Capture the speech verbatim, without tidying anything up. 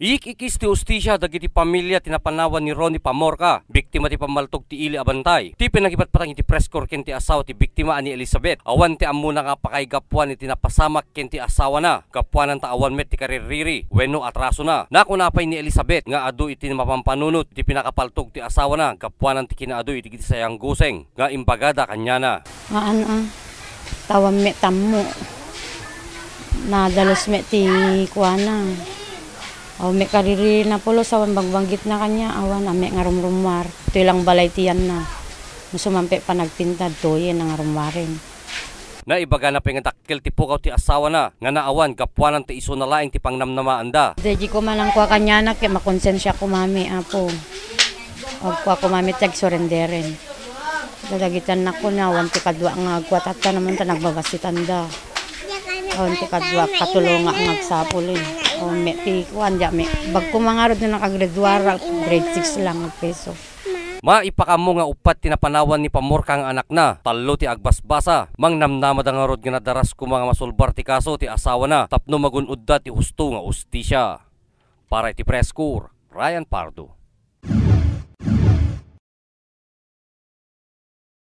Iyik-ikkis ti hustisia dagiti pamilia ti napanawan ni Ronnie Pamorca, biktima ti pammaltog ti ili a bantay. Ti pinangipatpatang iti press corps ken ti asawa ti biktima a ni Elizabeth, awan ti ammona nga pakaigapuan iti napasamak ken ti asawana, gapuanan ta awan met ti kaririri wenno atrasona. Nakuna pay ni Elizabeth nga adu iti mapampanunot ti pinakapaltog ti asawana gapuanan ti kinaadu iti sayanguseng nga imbagada kaniana. Haan a, ta awan met tammo. Nadalus met ti kuana. Awan met karirina pulos, awan bangbanggitna kaniana, awan, awan met nga rumrummuar. Toy lang balay ti yanna. No sumampet panagpinta, toyen nga rummuaren. Naibagana pay nga dakkel ti pukaw ti asawana nga naawan gapuanan ta isuna laeng ti pangnamnamaanda. Daydi koma nangkua kaniana ket makonsensia koma mi, Apo. Agkua koma mi ti agsurrenderen. Dagiti annakko, awan ti kadua nga agkua tatta naman ta nagbabassitanda. Awan ti kadua katulonga nga agsapulen. Awan met ti kuan, dia met. Bagko mangarod nga nakagraduara, grade six lang agpeso. Maipakammo nga uppat ti napanawan ni Pamorca nga anakna, tallo ti agbasbasa. Mangnamnamada ngarud nga nadaras koma nga masulbar ti kaso ti asawana tapno magun-odda ti husto nga hustisia. Para iti Press Corps, Ryan Pardo.